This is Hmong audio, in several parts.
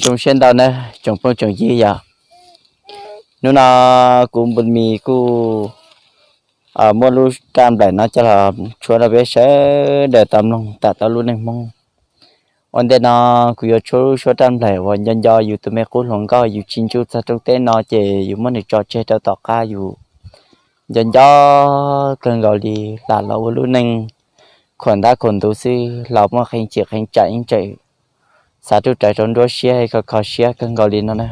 Zoo siab ntau nawb tsoom phooj tsoom ywg yom. Hnub no kuv Npus Mis kuj muab lub raj nplaim no coj los tshuab rau peb sawv daws tau mloog tawm tau lub neej Hmoob. Ua ntej no kuv yuav tshuab lub suab raj nplaim uas nco nco yus tus me qub hluas nkauj yus tsis ntsuj txog rooj teb no ces yus muab nws tso tseg rau tom qab yus nco nco kawg nkaus li, lam los ua lub neej khuam ntab khuam ntuv xwb los muaj qee chim qee tsam ib ntseem xav ruj rawv rau nruab siab kho kho siab kawg nkaus li no na.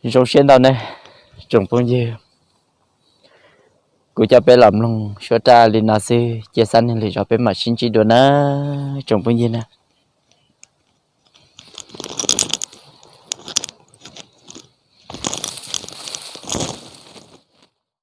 Zoo siab ntau nawb tsoom phooj ywg, kuv coj peb los mloog suab raj li no xwb, cia xab neeg lwm zaus peb mam sib ntsib dua nawb tsoom phooj ywg na.